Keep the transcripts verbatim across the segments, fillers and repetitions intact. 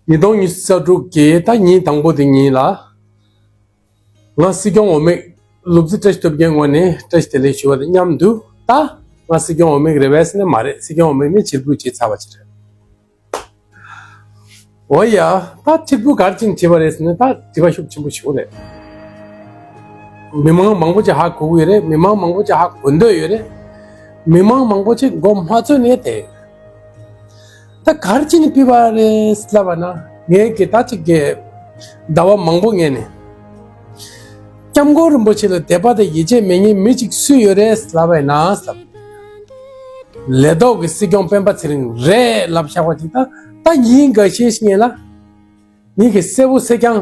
ཉིས་སྟོང་ཉི་ཤུ་རྩ་དྲུག་གི་ད་ཉིན་དང་པོ་དེ་ཉིན་ལ། ང་སྲིད་སྐྱོང་འོས་མི་ལུག་རྫི་བཀྲ་ཤིས་སྟོབས་རྒྱལ་ངོས་ནས་བཀྲ་ཤིས་བདེ་ལེགས་ཞུ་བ་དང་མཉམ་དུ། ད་ང་སྲིད་སྐྱོང་འོས་མི་རེད་པས་ཟེར་ནས་མ་རེད། སྲིད་སྐྱོང་འོས་མི་ནི་ཕྱིར་འབུད་བྱས་ཚར་བ་ཅིག་རེད། འོ་ཡ། ད་ཕྱིར་འབུད་ག་རེ་བྱས་ནས་བྱས་པ་རེད་ཟེར་ན། ད་དྲི་བ་ཤུགས་ཆེན་པོ་ཞིག་རེད། མི་མང་མང་པོ་ཅིག་ཧ་གོ་གི་ཡོད་རེད། མི་མང་མང་པོ་ཅིག་ཧ་གོ་འདོད་ཡོད་རེད། མི་མང་མང་པོ་ཅིག་མགོ་མ་ཚོས་ནས་བསྡད་ཡོད་རེད། ད་ག་རེ་བྱས་ནས་ཕུད་པ་རེད་ལབ་པ་ན། ངས་ཀྱི་ད་ཅིག་གི་ཟླ་བ་མང་པོ་སྔོན་ནས་སྐྱབས་མགོན་རིན་པོ་ཆེ་ལ་དད་པ་དང་ཡིད་ཆེས་མེད་མཁན་མི་གཅིག་སུ་ཡོད་རེད་ལབ་པ་ཡིན་ན་ཟེར། ལས་ཐོག་གི་སྲིད་སྐྱོང་སྤེན་པ་ཚེ་རིང་རེད་ལབ་བཞག་པ་ཅིག་ད་ད་ཉིན་འགའ་ཤས་ཤིག་སྔོན་ལ་ངེད་ཀྱི་སྲས་པོ་སྲས་རྐྱང་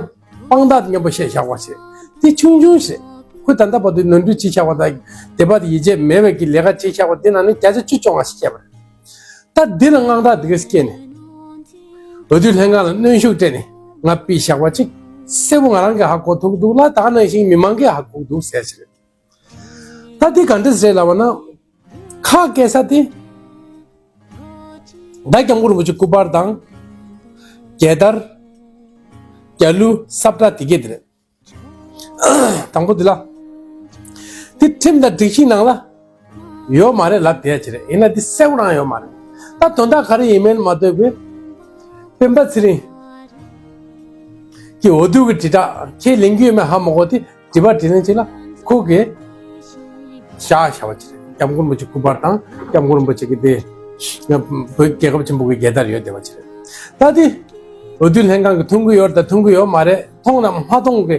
དཔང་རྟགས་མཉམ་པོ་བཤད་བཞག་པ་ཞིག་དེ་ཆུང་ཆུང་ཞིག་ཁོས་ད་ལྟ་བར་དུ་ནོར་འཁྲུལ་ཅི་བྱས་པ་དང་དད་པ་དང་ཡིད་ཆེས་མེད་པའི་གི་ལས་ཀ་ཅི་བྱས་པ་འདི་ནང་ནས་བརྒྱ་ཆ་བཅུ་བཅོ་ལྔ་ཞིག་བཤད་པ་རེད། ད་འདི་ལ་དངངས་སྐྲག་འདི་གས་སྐྱེས་ནས། འོས་བསྡུ་ལྷན་ཁང་ལ་གནོན་ཤུགས་སྤྲད་ནས་ང་ཕུད་བཞག་པ་ཅིག་སྲས་པོ་ང་རང་གིས་ཧ་གོ་ཐུབ་འདུག་ལ། ད་ག་ནང་བཞིན་མི་མང་གིས་ཧ་གོ་འདུག་ཟེར་ཞིག་རེད། ད་འདི་ག་འདྲ་ཟེར་ལབ་པ་ན། ཁག་སྐྱེ་ས་དེ། ད་སྐྱབས་མགོན་རིན་པོ་ཆེ་སྐུ་པར་དང་། རྒྱལ་དར། རྒྱ་གླུ། ས་བཀྲ་དེ་གས་དེ་རེད། དང་པོ་འདི་ལ། འདི་ཁྲིམས་དང་སྒྲིག་གཞི་ནང་ལ་ཡོད་མ་རེད་ལབ་བསྡད་ཡ་ཅིག་རེད། ཡིན་ན་འདི་གསལ་པོ་རང་ཡོད་མ་རེད། ད་དོན་དག་ག་རེ་ཡིན་མིན་མ་ལྟོས་པའི་སྤེན་པ་ཚེ་རིང་གི་འོས་བསྡུ་གི་དྲིལ་བསྒྲགས་ཁས་ལེན་གྱི་ཡོད་མེད་ཧ་མ་གོ་སྟེ། དྲི་བ་དྲིས་ལན་ཅིག་ལ་ཁོ་གིས་བཞག་བཞག་པ་ཅིག་རེད། སྐྱབས་མགོན་རིན་པོ་ཆེ་སྐུ་པར་དང་སྐྱབས་མགོན་རིན་པོ་ཆེ་གི་དེ་བོད་རྒྱལ་ཁབ་ཆེན་པོ་གི་རྒྱལ་དར་ཡོད་བསྡད་པ་ཅིག་རེད། ད་དེ་འོས་བསྡུ་ལྷན་ཁང་གིས་མཐོང་གི་ཡོད་རེད་དང་མཐོང་གི་ཡོད་མ་རེད། མཐོང་དང་མ་མཐོང་གི་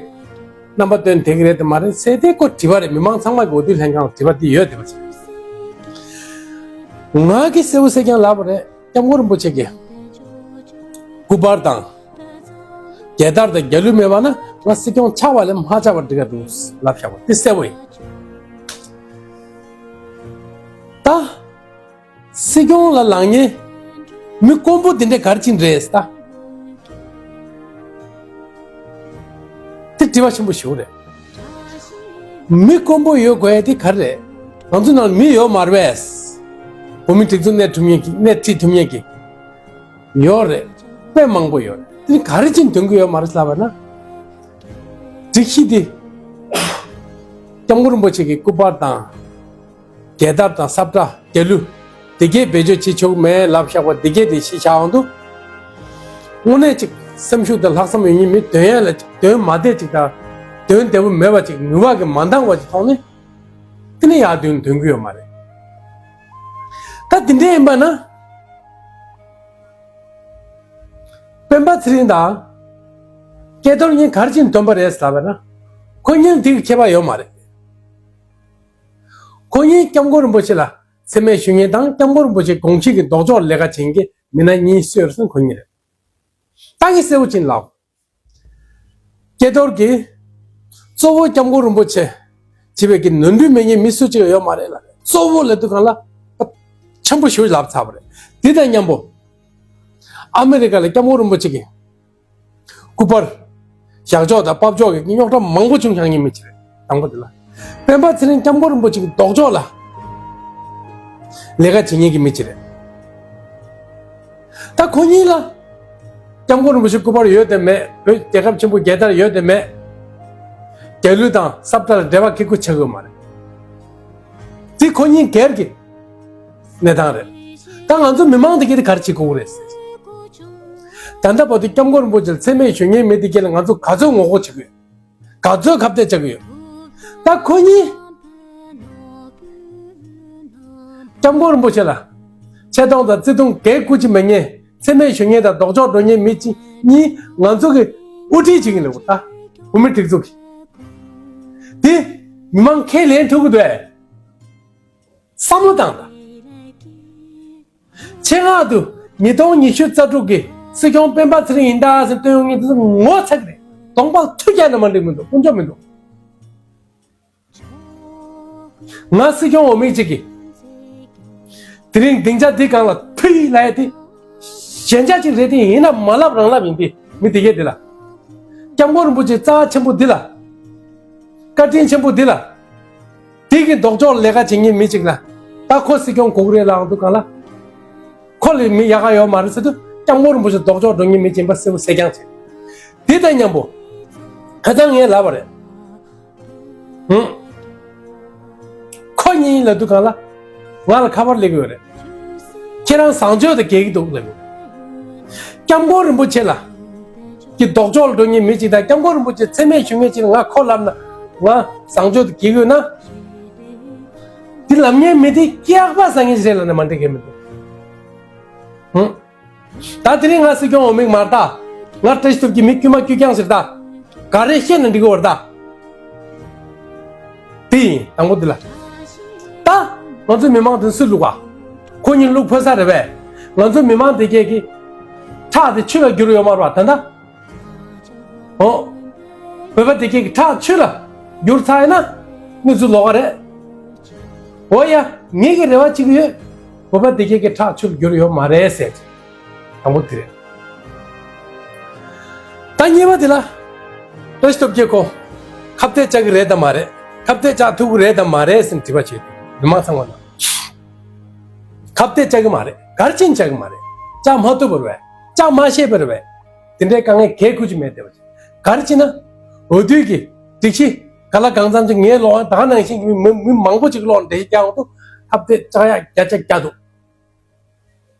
རྣམ་པ་སྟོན་བསྡད་ཀྱི་རེད་དང་མ་རེད་ཟེར་དེ་ཁོ་དྲི་བ་རེད། མི་མང་ཚང་མ་གི་འོས་བསྡུ་ལྷན་ཁང་ལ་དྲི་བ་དེ་ཡོད་བསྡད་པ་ཅིག་རེད། ང་གིས་གསལ་པོ་གསལ་རྐྱང་ལབ་པ་རེད། སྐྱབས་མགོན་རིན་པོ་ཆེ་གི་སྐུ་པར་དང་། རྒྱལ་དར་དང་རྒྱ་གླུ་མེད་པ་ན་ང་སྲིད་སྐྱོང་ཆགས་པ་ལས་མ་ཆགས་པ་འགྲིག་ག་འདུག་ལབ་བཞག་པ་དེ་གསལ་པོ་ཡིན། ད་སྲིད་སྐྱོང་ལ་ལངས་མཁན་མི་དཀོན་པོ་དེ་འདྲ་ག་རེ་བྱས་ནས་རེད་ད། དེ་དྲི་བ་ཆེན་པོ་ཞིག་རེད། མི་དཀོན་པོ་ཡོད་དགོས་ཡ་དེ་ག་རེ་རེད། ང་ཚོ་ནང་ལ་མི་ཡོད་མ་རེད་པས། བོད་མི་སྒྲིག་འཛུགས་སྣེ་ཁྲིད་མཁན་གྱི་སྣེ་ཁྲིད་ཐུབ་མཁན་གྱི། ཡོད་རེད། དཔེ་མང་པོ་ཡོད་རེད། དེ་ག་རེ་བྱས་ནས་འདོན་གྱི་ཡོད་མ་རེད་ལབ་པ་ན། སྒྲིག་གཞི་འདི། སྐྱབས་མགོན་རིན་པོ་ཆེ་གི་སྐུ་པར་དང་། རྒྱལ་དར་དང་ས་བཀྲ་རྒྱ་གླུ། འདི་གས་བེད་སྤྱོད་བྱེད་ཆོག་མེད་ལབ་བཞག་པ་འདི་གས་དེ་གཞི་བཞག་འོང་དུས། དངོས་གནས་ཅིག་སེམས་ཤུགས་དང་ལྷག་བསམ་ཡོད་མཁན་མི་འདོན་ཡ་ལ་ཅིག་འདོན་མ་བསྡད་ཅིག་དང་། འདོན་བདེ་པོ་མེད་པ་ཅིག་ནུས་པ་གིས་མ་འདང་བ་ཅིག་མཐོང་ནས། དེ་ནས་ཡར་འདོན་འདོན་གྱི་ཡོད་མ་རེད། ད་དེ་འདྲ་ཡིན་པ་ན། སྤེན་པ་ཚེ་རིང་དང་། སྐལ་རྡོར་གཉིས་ག་རེ་བྱས་ནས་འདོན་པ་རེད་ལབ་པ་ན། ཁོ་གཉིས་དེ་གི་ཁྱད་པར་ཡོད་མ་རེད། ཁོ་གཉིས་སྐྱབས་མགོན་རིན་པོ་ཆེ་ལ་མཚན་སྨད་ཞུ་མཁན་དང་སྐྱབས་མགོན་རིན་པོ་ཆེ་དགོངས་གཞི་གི་ལྡོག་ཕྱོགས་ལས་ཀ་བྱེད་མཁན་གྱི་མི་སྣ་གཉིས་སུ་ཡོད་རེད་ཟེར་ན་ཁོ་གཉིས་རེད། ད་ངས་གསལ་པོ་བྱས་ནས་ལབ། སྐལ་རྡོར་གྱིས་གཙོ་བོ་སྐྱབས་མགོན་རིན་པོ་ཆེ་བྱེད་པའི་གི་ནོར་འཁྲུལ་མེད་མཁན་མི་སུ་གཅིག་ཡོད་མ་རེད་ལབ། གཙོ་བོ་ལབ་དུས་སྒང་ལ་ཆེན་པོ་ཞེ་པོ་ལབ་ཚར་བ་རེད། དེ་དང་མཉམ་པོ་ཨ་མི་རི་ཀ་ལ་སྐྱབས་མགོན་རིན་པོ་ཆེ་གི་སྐུ་པར་བཞག་ཕྱོགས་དང་ཕབ་ཕྱོགས་ཀྱི་རྙོག་དྲ་མང་པོ་བྱུང་བཞག་མཁན་མི་གཅིག་རེད། དང་པོ་དེ་ལ། སྤེན་པ་ཚེ་རིང་སྐྱབས་མགོན་རིན་པོ་ཆེ་གི་ལྡོག་ཕྱོགས་ལ་ལས་ཀ་བྱེད་མཁན་གྱི་མི་གཅིག་རེད། ད་ཁོ་གཉིས་ལ་སྐྱབས་མགོན་རིན་པོ་ཆེ་སྐུ་པར་ཡོད་དམ་མེད། བོད་རྒྱལ་ཁབ་ཆེན་པོ་རྒྱལ་དར་ཡོད་དམ་མེད། རྒྱ་གླུ་དང་ས་བཀྲ་ལ་འབྲེལ་བ་གི་སྐུ་ཆགས་ཡོད་མ་རེད། དེ་ཁོ་གཉིས་སྒེར་གྱི་གནས་སྟངས་རེད། ད་ང་ཚོ་མི་མང་དེ་གས་དེ་ག་རེ་བྱེད་དགོས་རེད་ཟེར། ད་ལྟ་བར་དུ་སྐྱབས་མགོན་རིན་པོ་ཆེ་ལ་མཚན་སྨད་ཞུ་མཁན་མི་དེ་གས་ལ་ང་ཚོ་ག་ཚོད་ངོ་རྒོལ་བྱེད་དགོས། ག་ཚོད་ཁ་གཏད་བཅག་གི་ཡོད། ད་ཁོ་གཉིས་སྐྱབས་མགོན་རིན་པོ་ཆེ་ལ་ཆེ་མཐོང་དང་བརྩི་མཐོང་གང་ཡང་བྱེད་མེད་མཁན། མཚན་སྨད་ཞུ་མཁན་དང་ལྡོག་ཕྱོགས་འགྲོ་མཁན་མི་གཅིག་གཉིས་ང་ཚོ་གི་དབུ་ཁྲིད་བྱེད་ཀྱི་ལབ་ད། བོད་མི་སྒྲིག་འཛུགས་ཀྱི། དེ་མི་མང་ཁས་ལེན་ཐུབ་ཀྱི་འདུག་ཨེ། བསམ་བློ་བཏང་དང་། ཆེད་མངགས་དུ་ཉིས་སྟོང་ཉི་ཤུ་རྩ་དྲུག་གི་སྲིད་སྐྱོང་སྤེན་པ་ཚེ་རིང་ཡིན་ད་ཟེར་སྟོན་ཡོང་མཁན་དེ་ཚོ་ངོ་ཚ་གི་རེད། གདོང་པ་ཐུག་རྒྱག་ན་མ་འགྲིག་མི་འདུག་དཀོན་མཆོག་མི་འདུག་ང་སྲིད་སྐྱོང་འོས་མི་གཅིག་གིས་དེ་རིང་སྡིངས་ཆ་འདི་སྒང་ལ་ཕུད་ལབ་ཡ་དེ་ཞན་ཆ་གཅིག་རེད་དེ། ཡིན་ན་མ་ལབ་རང་ལབ་ཡིན་དེ། མི་དེ་གས་དེ་ལ། སྐྱབས་མགོན་རིན་པོ་ཆེ་རྩ་ཆེན་པོ་འདི་ལ། བཀའ་དྲིན་ཆེན་པོ་འདི་ལ། དེ་གི་ལྡོག་ཕྱོགས་ལས་ཀ་བྱེད་མཁན་མི་གཅིག་ལ། ད་ཁོ་སྲིད་སྐྱོང་དགོས་ཀྱི་རེད་ལབ་འདུག་ག་ལ། ཁོ་ལས་མི་ཡག་ག་ཡོད་མ་རེད་ཟེར་དུས། སྐྱབས་མགོན་རིན་པོ་ཆེ་ལྡོག་ཕྱོགས་འགྲོ་མཁན་མི་ཡིན་པ་གསལ་པོ་གསལ་རྐྱང་བྱས། དེ་དང་མཉམ་པོ་ཁ་སང་ངས་ལབ་པ་རེད། ཧུམ། ཁོ་གཉིས་ལབ་དུས་གང་ལ། ང་ལ་ཁ་པར་སླེབས་ཡོད་རེད། ཁྱེད་རང་བཟང་སྤྱོད་དང་འགལ་གྱི་འདུག་ལབ་ཡོད། སྐྱབས་མགོན་རིན་པོ་ཆེ་ལ། གི་ལྡོག་ཕྱོགས་ལ་འགྲོ་མཁན་མི་གཅིག་དང་སྐྱབས་མགོན་རིན་པོ་ཆེ་མཚན་སྨད་ཞུ་མཁན་གཅིག་ལ་ང་ཁོ་ལབ་ན་ང་བཟང་སྤྱོད་དང་འགལ་གྱི་ཡོད་ན། དེ་ལབ་མཁན་མི་དེ་སྐྱག་པ་ཟ་མཁན་ཞིག་རེད་ལབ་ན་མ་འགྲིག་གི་མི་འདུག་ཧུམ། ད་དེ་རིང་ང་སྲིད་སྐྱོང་འོས་མི་མ་རེད་ད། ང་བཀྲ་ཤིས་སྟོབས་ཀྱི་མི་དཀྱུས་མ་དཀྱུས་རྐྱང་ཟེར་ད། ག་རེ་བཤད་ན་འགྲིག་གི་བར་ད། དེ་ཡིན་དང་པོ་འདི་ལ། ད་ང་ཚོ་མི་མང་དེ་སུས་བླུག་པ། ཁོ་གཉིས་བླུག་ཕོད་ས་རེད་པས། ང་ཚོ་མི་མང་དེ་གས་ཀྱི་ཁྲག་དེ་ཆུ་ལ་བསྒྱུར་ཡོད་མ་རེད་པ་ད་ལྟ། ཨོ། བོད་པ་དེ་གས་ཀྱི་ཁྲག་ཆུ་ལ་བསྒྱུར་ཚར་ཡིན་ན་གནས་ཚུལ་ལོགས་ཀ་རེད། འོ་ཡ། ངེད་ཀྱི་རེ་བ་གཅིག་ཡོད། བོད་པ་དེ་གས་ཀྱི་ཁྲག་ཆུ་ལ་བསྒྱུར་ཡོད་མ་རེད་ཟེར། དང་པོ་དེ་རེད། ད་གཉིས་པ་དེ་ལ། བཀྲ་ཤིས་སྟོབས་རྒྱལ་ཁོ། ཁ་གཏད་བཅག་གི་རེད་དམ་མ་རེད། ཁ་གཏད་བཅག་ཐུབ་ཀྱི་རེད་དམ་མ་རེད་ཟེར་དྲི་བ་བྱེད་དུས་མི་མང་ཚང་མ་ལ། ཁ་གཏད་བཅག་གི་མ་རེད། ག་རེ་བྱས་ནས་བཅག་གི་མ་རེད། བཅག་མ་ཐུབ་པ་རེད་པས། བཅག་མ་ཤེས་པ་རེད་པས། དེ་འདྲའི་དཀའ་ངལ་གལ་ཁུར་གྱི་མེད་བསྡད་པ་བྱས། ག་རེ་བྱས་ན། འོས་བསྡུ་གི་སྒྲིག་གཞི་ག་ལ་གང་འཚམ་ཅིག་ངའི་ལོག་ད་ག་ནང་བཞིན་གྱི་མི་མི་མང་པོ་ཅིག་ལོག་འགྲེལ་བཤད་རྒྱག་འོང་དུས་ཁ་གཏད་བཅག་ཡག་བརྒྱ་ཆ་བརྒྱ་འདུག་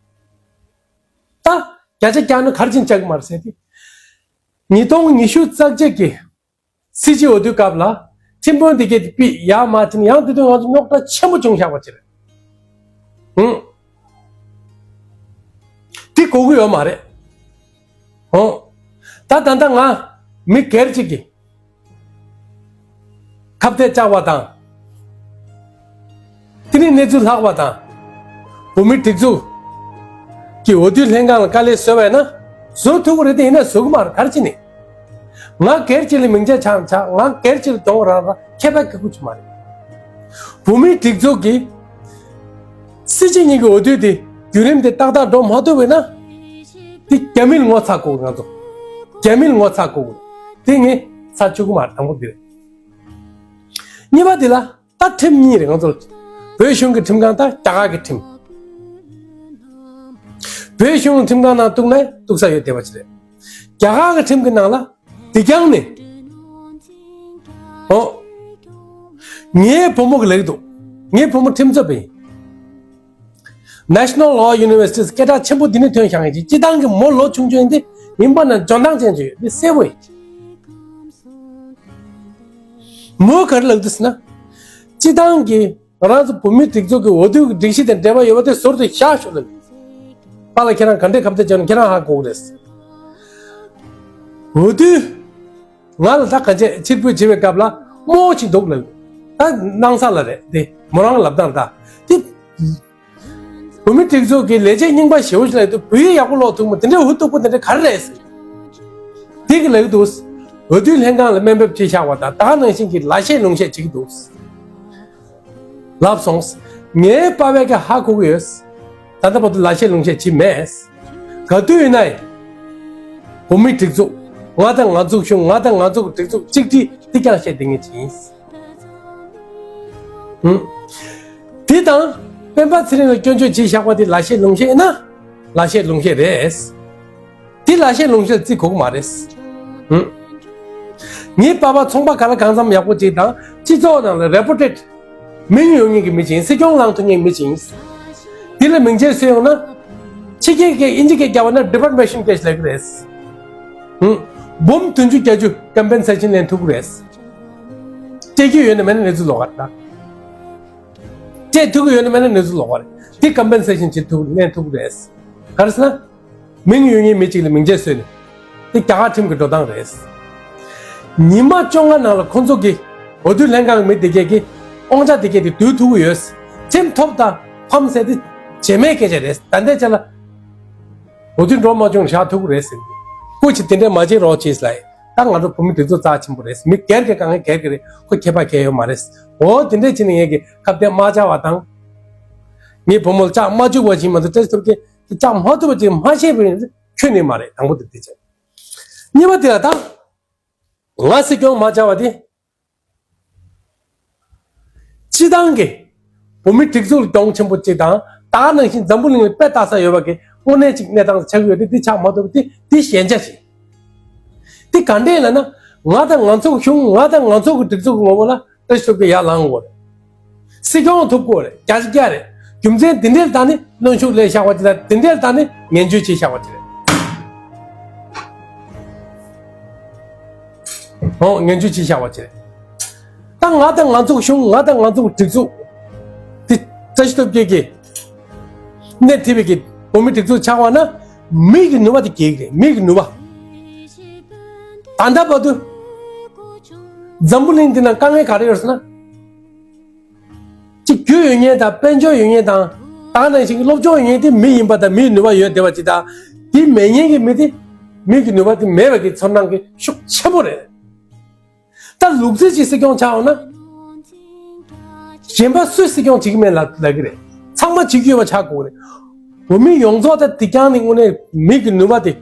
ད་བརྒྱ་ཆ་བརྒྱ་ནི་ག་རེ་བྱས་ནས་བཅག་གི་མ་རེད་ཟེར་ཏེ། ཉིས་སྟོང་ཉི་ཤུ་རྩ་གཅིག་གི་སྲིད་སྤྱི་འོས་བསྡུའི་སྐབས་ལ་ཁྲིམས་དཔོན་དེ་གས་དེ་ཕུད་ཡར་མར་ཕྱིན་ཡང་དེ་དུས་ང་ཚོ་རྙོག་དྲ་ཆེན་པོ་བྱུང་བཞག་པ་ཅིག་རེད། ཧུང་། དེ་གོ་གི་ཡོད་མ་རེད། ཧུང་། ད་ད་ལྟ་ང་མི་སྒེར་གཅིག་གིས། ཁ་གཏད་བཅག་པ་དང་། དེ་ནས་གནས་ཚུལ་ལྷག་པ་དང་། བོད་མིའི་སྒྲིག་འཛུགས་ཀྱི་འོས་བསྡུ་ལྷན་ཁང་ལ་དཀའ་ལས་བཟོས་པ་ཡིན་ན་བཟོ་ཐུབ་ཀྱི་རེད་དེ་ཡིན་ན་བཟོ་གི་མ་རེད་ག་རེ་བྱས་ནས། ང་སྒེར་གཅིག་ལ་མིང་ཆད་ཆགས་ཆགས་ང་སྒེར་གཅིག་ལ་གྱོང་རག་རག་ཁྱད་པར་ག་ཁུ་ཆུ་མ་རེད། བོད་མིའི་སྒྲིག་འཛུགས་ཀྱི་སྲིད་སྤྱི་གཉིས་ཀྱི་འོས་བསྡུ་དེ་བརྒྱུད་རིམ་དེ་ཏག་ཏག་འགྲོ་མ་ཐུབ་པ་ཡིན་ན། དེ་རྒྱ་མིར་ངོ་ཚ་དགོས་ང་ཚོ། རྒྱ་མིར་ངོ་ཚ་དགོས། དེ་ངས་ཚ་ཆུ་གི་མ་རེད་དང་པོ་འདི་རེད། གཉིས་པ་འདི་ལ་ད་ཁྲིམས་གཉིས་རེད་ང་ཚོར། བོད་གཞུང་གི་ཁྲིམས་ཁང་དང་རྒྱ་གར་གྱི་ཁྲིམས། བོད་གཞུང་ཁྲིམས་ཁང་ནང་གཏུགས་ན་གཏུགས་ས་ཡོད་བསྡད་པ་ཅིག་རེད། རྒྱ་གར་གྱི་ཁྲིམས་ཀྱི་ནང་ལ་འདི་རྐྱང་ནས། ཨོ། ངའི་བུ་མོ་གི་ལེགས་འདུག་ངའི་བུ་མོ་ཁྲིམས་རྩོད་པ་ཡིན། National Law University སྐད་གྲགས་ཆེན་པོ་འདི་ནས་ཐོན་བཞག་ཡིན་ཅིག་སྤྱི་བཏང་གི་མོ་ལོ་ཆུང་ཆུང་ཡིན་ཏེ་ཡིན་པ་ན་འཇོན་ཐང་ཅན་ཅིག་ཡོད་འདི་གསལ་པོ་ཡིན། མོས་ག་རེ་ལབ་འདུག་ཟེར་ན། སྤྱི་བཏང་གི་ང་རང་ཚོ་བོད་མིའི་སྒྲིག་འཛུགས་ཀྱི་འོས་བསྡུ་གི་སྒྲིག་གཞི་དང་འབྲེལ་བ་ཡོད་པ་དེ་ཟུར་དུ་བཞག་ཤོག་ལབ། པཱ་ལགས་ཁྱེད་རང་ག་འདྲས་ཁ་གཏད་བཅག་ན་ཁྱེད་རང་ཧ་གོ་གི་རེད། འོས་བསྡུ། ང་ལ་ད་ག་ཅེ་ཕྱིར་འབུད་བྱེད་པའི་སྐབས་ལ་རྨོ་ཞིག་འདུག་ལབ། ད་སྣང་ས་ལ་རེད་དེ་མོ་རང་ལབ་སྟངས་ད་དེ། བོད་མི་སྒྲིག་འཛུགས་ཀྱི་ལས་བྱེད་རྙིང་པ་ཞེ་པོ་ཞིག་ལབ་དུས་བོད་ཡིག་ཡག་པོ་ཀློག་ཐུབ་མོ་དེ་འདྲའི་ཧུ་སྟུག་པོ་དེ་འདྲ་ག་རེ་རེད་ཟེར། དེ་གི་ལབ་འདུག་འོས་བསྡུ་ལྷན་ཁང་ལ་སྨན་འབེབས་བྱེད་བཞག་པ་དང་ད་ག་ནང་བཞིན་གྱི་ལ་བཤད་ལུང་བཤད་བྱེད་ཀྱི་འདུག་ལབ་སོང་། ངའི་པ་ཕས་ཀྱང་ཧ་གོ་གི་ཡོད། ད་ལྟ་བར་དུ་ལ་བཤད་ལུང་བཤད་བྱེད་མེད། ག་དུས་ཡིན་ན་ཡང་། བོད་མིའི་སྒྲིག་འཛུགས། ང་དང་ང་ཚོའི་གཞུང་ང་དང་ང་ཚོའི་སྒྲིག་འཛུགས་གཅིག་སྒྲིལ་འདི་རྐྱང་བཤད་བསྡད་མཁན་ཅིག་ཡིན། ཧུམ། དེ་དང་སྤེན་པ་ཚེ་རིང་ལ་སྐྱོན་བརྗོད་བྱས་བཞག་པ་དེ་ལ་བཤད་ལུང་བཤད་ཡིན་ན་ལ་བཤད་ལུང་བཤད་རེད། དེ་ལ་བཤད་ལུང་བཤད་བརྩི་དགོས་ཀྱི་མ་རེད། ཧུམ། ངའི་པ་ཕ་ཚོང་པ་ག་ལ་གང་འཚམ་ཡག་པོ་ཅིག་དང་སྤྱི་ཚོགས་ནང་ལ་reputed མིང་ཡོད་མཁན་གྱི་མི་ཅིག་ཡིན། སྲིད་སྐྱོང་ལངས་ཐུབ་མཁན་མི་ཅིག་ཡིན། དེ་ལ་མིང་ཆད་བཟོས་ཡོང་ན། ཕྱི་རྒྱལ་གྱི་ཨིན་ཇི་སྐད་རྒྱག་པ་ན་defamation case ལབ་ཀྱི་རེད། ཧུམ། འབུམ་བདུན་ཅུ་བརྒྱད་ཅུ་compensation ལེན་ཐུབ་ཀྱི་རེད། སྤྲད་རྒྱུ་ཡོད་ན་མེད་ན་གནས་ཚུལ་ལོགས་ཀ་རེད་ད། སྤྲད་ཐུབ་ཀྱི་ཡོད་ན་མེད་ན་གནས་ཚུལ་ལོགས་ཀ་རེད། དེ་compensation བྱེད་ཐུབ་ལེན་ཐུབ་ཀྱི་རེད། ག་རེ་ཟེར་ན། མིང་ཡོད་མཁན་མི་གཅིག་ལ་མིང་ཆད་བཟོས་ནས། དེ་རྒྱ་གར་ཁྲིམས་ཀྱི་འགྲོ་སྟངས་རེད། ཉི་མ་བཅོ་ལྔ་ནང་ལ་ཁོང་ཚོ་གི་འོས་བསྡུ་ལྷན་ཁང་གི་མི་དེ་གས་ཀྱི་དབང་ཆ་དེ་གས་དེ་བསྡུ་ཐུབ་ཀྱི་ཡོད། ཁྲིམས་ཐོབ་དང་ཕམ་ཟེར་དེ་རྗེས་མའི་སྐད་ཆ་རེད། ད་ལྟའི་ཆ་ལ་འོས་བསྡུ་འགྲོ་མ་བྱུང་བཞག་ཐུབ་ཀྱི་རེད་ཟེར་གྱི། སྐུ་མཁྱེན་དེ་འདྲས་མ་བྱེད་རོགས་བྱེད་ལབ། ད་ང་ཚོ་བོད་མི་དེ་ཚོ་རྩ་ཆེན་པོ་རེད། མི་སྒེར་གྱི་དཀའ་ངལ་སྒེར་གྱི་རེད། ཁོ་ཁྱད་པར་གང་ཡང་ཡོད་མ་རེད། འོ་དེ་འདྲས་བྱས་ནས་ངས་ཀྱི་ཁ་གཏད་མ་བཅག་པ་དང་། ངའི་བུ་མོ་ལ་ལྕགས་མ་བཅུག་པ་བྱིན་མ་ཐུབ་བཀྲ་ཤིས་སྟོབས་རྒྱལ་དེ་ལྕགས་མ་ཐུབ་པ་ཅིག་མ་ཤེས་པ་ཡིན་ན་ཁྱོན་ནས་མ་རེད། དང་པོ་དེ་དེ་བྱས། གཉིས་པ་དེ་ལ་ད་ང་སྲིད་སྐྱོང་མ་བཅག་པ་དེ། སྤྱི་བཏང་གི་བོད་མི་སྒྲིག་འཛུགས་ལ་གྱོང་ཆེན་པོ་གཅིག་དང་ད་ག་ནང་བཞིན་འཛམ་བུ་གླིང་ལ་དཔེ་ལྟ་ས་ཡོད་པ་གི་ དངོས་གནས་ཅིག་གནས་སྟངས་ཆགས་ཀྱི་ཡོད་དེ། འདི་ཆགས་མ་ཐུབ་པ་དེ་འདི་ཞན་ཆ་ཞིག། འདི་ག་འདྲས་ལབ་ན། ང་དང་ང་ཚོ་གི་གཞུང་། ང་དང་ང་ཚོ་གི་སྒྲིག་འཛུགས་ཀྱི་ངོ་བོ་ལ་བཀྲ་ཤིས་སྟོབས་རྒྱལ་ཡར་ལངས་དགོས་རེད། སྲིད་སྐྱོང་ཐུབ་དགོས་རེད། བརྒྱ་ཆ་བརྒྱ་རེད། རྒྱུ་མཚན་འདི་འདྲས་ལ་བརྟེན་ནས་གནོན་ཤུགས་སླེབས་བཞག་པ་ཅིག་དང་། འདི་འདྲས་ལ་བརྟེན་ནས་ངན་བྱུས་བྱས་བཞག་པ་ཅིག་རེད། ཨོ། ངན་བྱུས་བྱས་བཞག་པ་ཅིག་རེད། ད་ང་དང་ང་ཚོ་གི་གཞུང་། ང་དང་ང་ཚོ་གི་སྒྲིག་འཛུགས་འདི། བཀྲ་ཤིས་སྟོབས་རྒྱལ་གྱིས་སྣེ་ཁྲིད་པའི་གི་བོད་མི་སྒྲིག་འཛུགས་ཆགས་པ་ན། མི་གི་ནུས་པ་དེ་གལ་གི་རེད། མི་གི་ནུས་པ། ད་ལྟ་བར་དུ་འཛམ་བུ་གླིང་འདི་ན་དཀའ་ངལ་ག་རེ་ཡོད་ཟེར་ན། གཅིག་རྒྱུ་ཡོད་མཁན་དང་། དཔལ་འབྱོར་ཡོད་མཁན་དང་། ད་ག་ནང་བཞིན་གྱི་སློབ་སྦྱོང་ཡོད་མཁན་དེ་མི་ཡིན་པ་དང་། མིའི་ནུས་པ་ཡོད་བསྡད་པ་ཅིག་དང་། དེ་མེད་མཁན་གྱི་མི་དེ་མི་གི་ནུས་པ་དེ་མེད་པའི་གི་ཚོར་སྣང་གི་ཤུགས་ཆེན་པོ་རེད། ད་ལུག་རྫི་ཅིག་སྲིད་སྐྱོང་ཆགས་འོང་ན། གཞན་པ་སུས་སྲིད་སྐྱོང་བྱེད་ཀྱི་མེད་ལབ་ལབ་ཀྱི་རེད། ཚང་མ་བྱེད་ཀྱི་ཡོད་པ་ཆགས་དགོས་རེད། བོད་མི་ཡོངས་རྫོགས་ད་དེ་རྐྱང་ནི་དངོས་གནས་མི་གི་ནུས་པ་དེ་